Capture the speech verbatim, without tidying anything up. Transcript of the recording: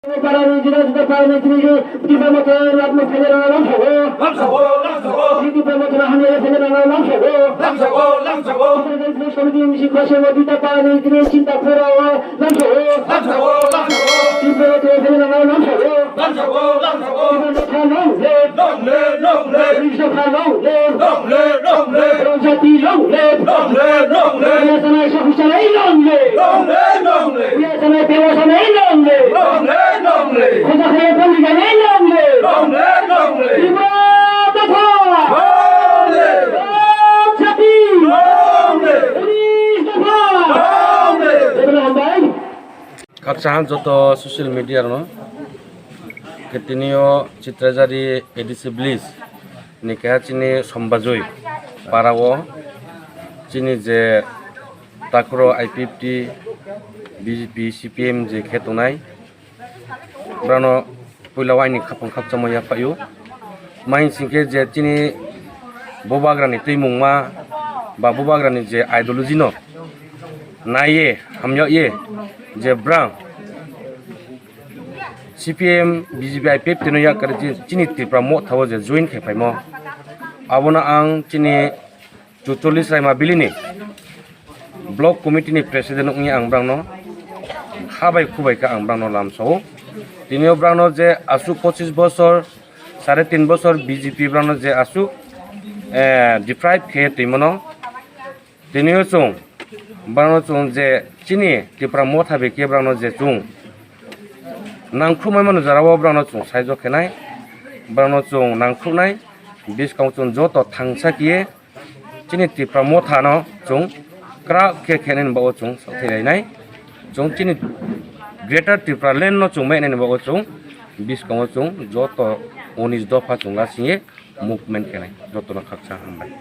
Parani juda juda parani tini Tipra Motha ni lamsogo. Lamsogo, lamsogo. Tipra Motha ni lamsogo. Lamsogo, lamsogo. Komiti ni bisi khosongo juda parani tini chinta phura o lamsogo. Lamsogo, lamsogo. Tipra Motha ni lamsogo. Lamsogo, lamsogo. Tipra Motha long live. Long live, long live. Long live, long live. Rong Jati long live. Long live, long live. Biya Sanai Sokhushalai long live. Long live, long live. Biya Sanai Tewa Sanai long live. Long live, long live. Khoja Khaya Pondit Ganai long live. Long live, long live. Tripura Motha. Long live. Rong Jati. Long live. Police Motha. Long live. Jotono hambai. Khakchang joto social media rokno. Khe tini o Chitrajari A D C village ni keha chini Sombajoi para o chini je takro I P F T, B J P, C P M je khe tongnai, brano puila waini khapang khakchangma yaphaio. Mai hinkhe je chini bubagrani twimungma ba bubagrani je ideology no naiye hamyakye je brang C P M, B J P, I P F T no yakarwi chini Tripura Motha o je join khai phaimo, abono ang chini Chuchollis Raima Valley ni Block Committee ni President wngwi ang brangno habai khubai kha ang brangno lamsao. Tini o brangno je aswk pochis bosor, sare tin bosor B J P brangno je aswk, eh, deprive khe twimano. Tini o chwng brangno chwng je chini Tripura Motha bai khe brangno je chwng nangkhukmai mano jora o brangno chwng saijak khenai, brangno chwng nangkhuknai, bwskango chwng joto thangsa khe chini Tripura Motha no chwng kwrak khe khenani bagwi chwng sathai lainai. Chwng chini Greater Tripura Land no chwng mainani bagwi chwng bwskango chwng joto unis dopha chwng lasingye movement khenai. Jotono khaksa hambai.